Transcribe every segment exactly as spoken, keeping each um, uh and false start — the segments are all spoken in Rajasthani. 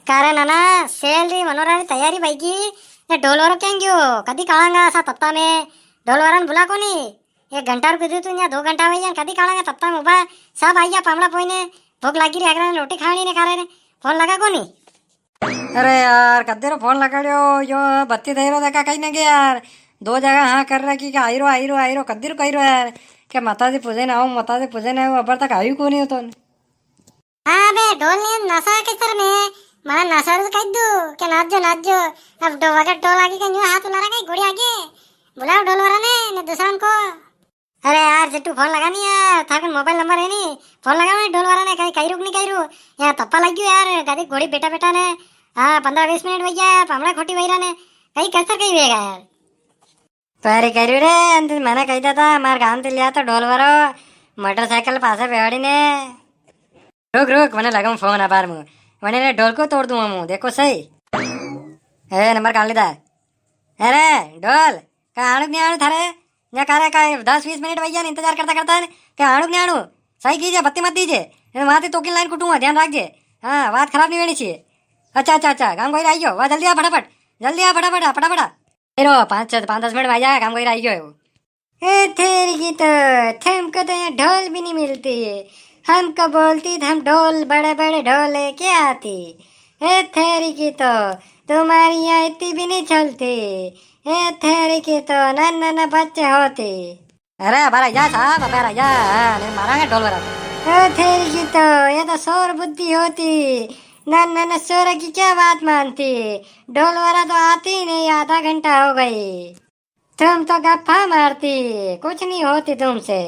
का रे नाना, सेल री मनोरा री तैयारी वई गी, ने ढोल वारो क्यां गयो? कदी काड़ांगा असा तपता में? ढोल वारा ने बुला कोनी? एक घंटा रुकी दू तू, यां दो घंटा वई ग्या, कदी काड़ांगा तपता में उबा? सब आई ग्या पामणा पोई ने, भूख लागी री, हगरा ने रोटी खाणी ने खा रे ने, फोन लगा कोनी? अरे यार, कदी रो फोन लगाड़ियो, यो बत्ती दई रो देखा कई ने के यार, दो जगह हाँ कर रखी के आई रो, आई रो, आई रो, कदी रो कई रो यार, के माताजी पूजे ने आऊं, माताजी पूजे ने आऊं, अबर तक आयु कोनी हो तो। हाँ बे, ढोल ने नशा के सर में, मारा नशा तो कह दू, के नाच जो, नाच जो। अब डो-, वगत ढोल आगे के न्यू हाथ उलारा कई घोड़ी आगे। बुलाओ ढोल वारा ने, ने दूसरा को। अरे यार, जिट्टू फोन लगा नी यार, थारे कन मोबाइल नंबर है नी, फोन लगा नी ढोल वारा ने, कई, कई रुक नी कई रू। यार तप्पा लग गयो यार, गादी घोड़ी बेटा बेटा ने। हाँ, पन्द्रह बीस मिनट वई ग्या, पामणा खोटी वई रा ने, कई कसर कई वेगा यार। तैयारी करी रे, अंत मने कही देता, मार गाम ते लिया तो ढोल वारो, मोटरसाइकिल पासे बेवाड़ी ने। रुक, रुक, मने लगाऊं फोन अबार मूं। वने ने ढोल को तोड़ दूं मूं, देखो सही। ए, नंबर काट लीधा। अरे, ढोल, का आणू के नी आणू थारे? या का रे, का दस बीस मिनट वई ग्या ने इंतजार करता करता ने, का आणू के नी आणू? सही कीजे, बत्ती मत दीजे। ने वां ते तोकिन लाइन कुटूंगा, ध्यान राखजे। हाँ, बात खराब नी वेणी चइजे। अच्छा, अच्छा, अच्छा, गाम कोई आई गयो। वाह, जल्दी आ फटाफट। जल्दी आ फटाफट, आ फटाफट आ। ए रो, पाँच, छह, पाँच दस मिनट में आ जाएगा, काम कोई आई गयो है वो। ए, तेरी की तो, तुमको तो यहाँ ढोल भी नहीं मिलती है। हमको बोलती तो हम ढोल, बड़े बड़े ढोल लेके आती। ए, तेरी की तो, तुम्हारी यहाँ इतनी भी नहीं चलती। ए, तेरी की तो, नन्ना नन्ना बच्चे होती। अरे, अबार आई जा साहब, अबार आई जा। हाँ, नी मारांगा ढोल वारा। ओ तेरी की तो, ये तो शोर बुद्धि होती। ना, ना, ना, शोर की क्या बात मानती? ढोल वारा तो आती ही नहीं, आधा घंटा हो गई। तुम तो गप्पा मारती, कुछ नहीं होती तुमसे।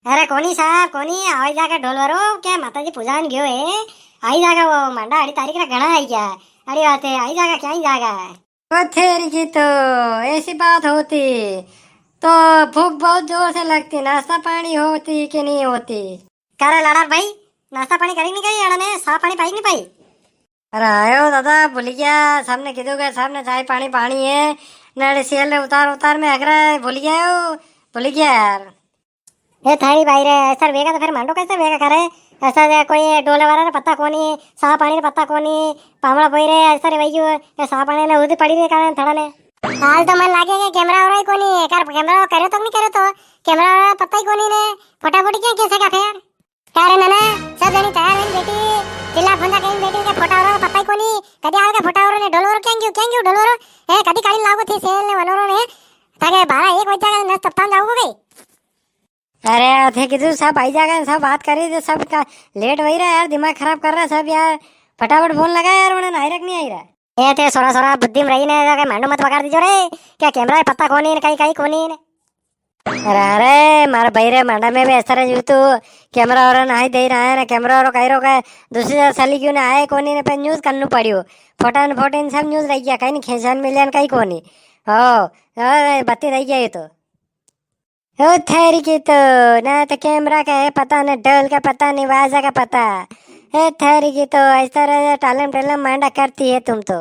अरे कोनी साहब, कोनी, आई जागा ढोल वारो, क्या माताजी पूजा ने गयो है? आई जागा वो, मांडा अड़ी तारीख रा घणा आई गया। अड़ी बात है, आई जागा, क्या आई जागा? ओ तेरी की तो, ऐसी बात होती तो भूख बहुत जोर से लगती, नाश्ता पानी होती कि नहीं होती? का रे लाड़ा भाई, नाश्ता पानी करी नी करी, अड़ा ने सा पानी पाई नी पाई? अरे आयो दादा, भूली गया, सबने कीधु के सबने चाय पानी पानी है, नड़े सेल रे उतार उतार में अगरा भूली गया हो, भूली गया यार। ए थारी बाई रे, ऐसा वेगा तो फिर मांडो कैसे वेगा करे? ऐसा जे कोई ढोल वारा रे पता कोनी, सा पानी रे पता कोनी, पामणा पोई रे, ऐसा रे वैयू, ए सा पानी ने उदी पड़ी रे कारण थड़ा ने। हाल तो मन लागे के कैमरा वारो ही कोनी, कर कैमरा करे तो नी करे तो, कैमरा वारा पता ही कोनी ने, फटाफट क्या कैसे का फेर? का रे नाना, सब जणी तैयार है बेटी, चिल्ला फंदा कहीं बेटी के फोटा वारो पता ही कोनी, कदी आवे के फोटा वारो ने ढोल वारो क्या क्यों, क्या क्यों ढोल वारो? ए, कदी काली लागो थी सेल ने वनोरो ने, ताके बारह एक बजे जागा नस तप्तान जाऊगो गई। अरे, थे कीधु सब आई जागा, सब बात करी, तो सब का लेट वही रहा यार, दिमाग खराब कर रहा सब यार। फटाफट फोन लगा यार, उन्हें आई रहा कि नी आई रहा। ए, थे सोरा, सोरा, बुद्धि में रही ने, जाके मांडो मत बगाड़ दीजो रे। क्या कैमरा है, पता कोनी ने, कहीं, कहीं कोनी ने। अरे, अरे, मारा भाई रे, मांडा में भी ऐसा रह तू, कैमरा वाला ना ही दे रहा है ना, कैमरा वाला कह रहा है, दूसरी जगह सली क्यों ना आए, कोनी ने पे न्यूज़ करनू पड़ियो। फोटा ने फोटे ने सब न्यूज़ रह गया, कहीं नी खेंचन मिलियन, कहीं कोनी। ओ, ओ, बत्ती रह गया ये तो। ओ थारी की तो, ना तो कैमरा का है पता, ना ढोल का पता, ना बाजा का पता। ए थारी की तो, इस तरह टालम टलम मांडा करती है तुम तो।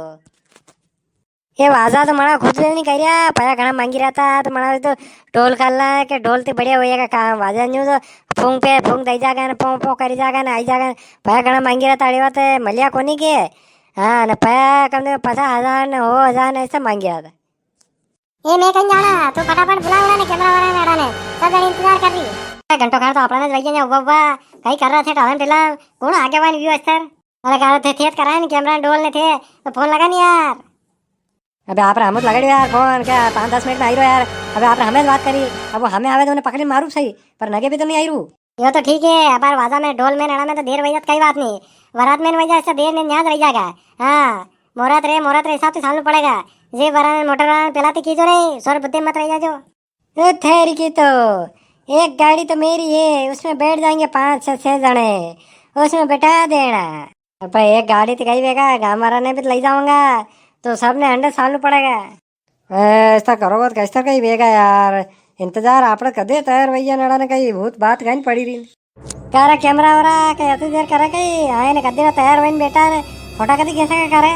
ये बाजा तो मना खुद भी नी करिया, पया घणा मांगी रहा था, तो मना तो ढोल कर ला के ढोल ते बढ़िया होएगा काम। बाजा न्यू तो फूंक पे फूंक दई जागा ने, पों पों करी जागा ने, आई जागा ने। पया घणा मांगी रहा था, अड़ी बात है, मलिया कोनी के। हाँ, ने पया कम से कम पचास हजार ने, हो हजार ने, ऐसा मांगी रहा था। ए, मैं कहीं जाना, तू फटाफट बुला उड़ा ने, कैमरा वाला ने, अड़ा ने, सब जने इंतजार कर रही है। ए, घंटो खान तो आपड़ा ने वई गया, उबा, उबा, कहीं कर रहा थे, टालन टिलन, कौन आगे वान व्यू अस्तर? अरे, कह रहे थे, थे तो कराए नी, कैमरा डोल ने थे, तो फोन लगा नी यार। अबे, आप रा हम तो लगाड़ियो यार फोन, क्या पाँच दस मिनट में आई रो यार। अबे, आप रा हमें बात करी, अब वो हमें आवे तो उन्हें पकड़ी मारू सही, पर नगे भी तो नी आई रू। यो तो ठीक है, अबार वाजा में, ढोल में, नड़ा में तो देर वई जात, कई बात नी। वरात में वई जात, ऐसा देर ने न्याज रह जाएगा। हाँ, मोरात रे, मोरात रे हिसाब से सालू पड़ेगा। जे वरा ने मोटर वाला ने पेला ते कीजो रे, सोर बुद्धि मत रह जाजो। ए, ठहर की तो, एक गाड़ी तो मेरी है, उसमें बैठ जाएंगे पाँच, छह, छह जने, उसमें बैठा देना। अब एक गाड़ी तो गई वेगा, गांव वाला ने भी तो ले जाऊंगा, तो सबने हंडे सालू पड़ेगा। ए, ऐसा करोगा तो कैसा कहीं वेगा यार। इंतजार आपने कदे तैयार वैया नड़ा ने कहीं भूत बात कहीं पड़ी रही। कारा कैमरा वाला कहीं इतनी देर करे कहीं आए ने कदे तैयार वही बैठा ने फोटा कदी कैसे का करे।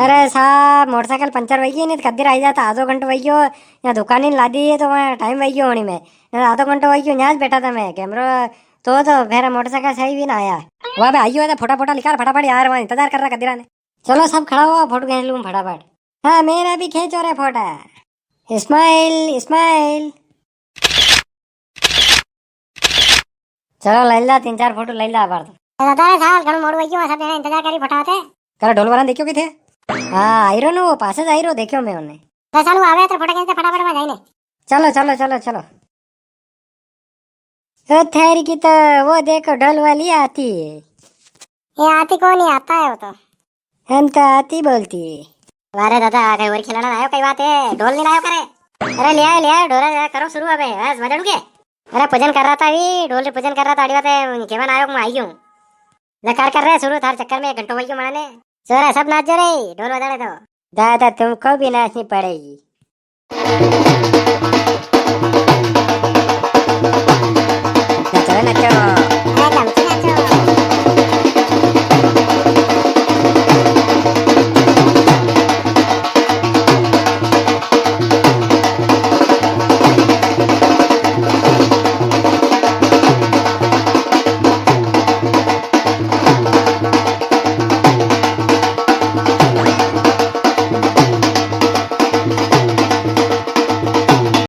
अरे साहब, मोटरसाइकिल पंचर वही नहीं तो कदे आई जाता, आधो घंटो वही हो, या दुकान ही ला दी है तो वहाँ टाइम वही होनी में, नहीं तो आधो घंटो वही हो, यहाँ बैठा था मैं कैमरा तो, तो फिर मोटरसाइकिल सही भी ना आया। वाह बे, आइयो तो फोटा फोटा निकाल फटाफट यार, वहाँ इंतजार कर रहा कदे ने। चलो सब खड़ा हुआ, फोटो खेंच लूं फटाफट। हाँ, मेरा भी खेंचो रे फोटा। Smile, smile. चलो, लई ला, तीन चार फोटो लई ला बार तो। दादा रे साल, घणो मोड़ो वई गयो, सब जणा इंतजार करी फोटा ते। करा ढोल वाला ने देख्यो किथे? हाँ, आई रो नो, वो पासे ज आई रो, देख्यो मैं उन्हें। तो सालू आवे तो फोटा खेंचते फटाफट में जाइने। चलो, चलो, चलो, चलो। ओ थारी की तो, वो देखो, ढोल वाली आती है। ये आती कोनी, आता है वो तो। हम तो आती बोलती है। अरे दादा, कई और खिलाना लायो, कई बात है, ढोल नी लायो करे। अरे ले आयो, ले आयो, ढोल ले आयो, करो शुरू अबे, बस बजाड़ू के। अरे पूजन कर रहा था अभी, ढोल रे पूजन कर रहा था, आड़ी बात है, केवन आयो, मैं आई गयो। ले कर, कर रहे शुरू, थार चक्कर में एक घंटो वई गयो मना ने। छोरा सब नाच जो रे, ढोल बजाड़े तो। दादा तुमको भी नाचनी पड़ेगी। नचो रे नचो।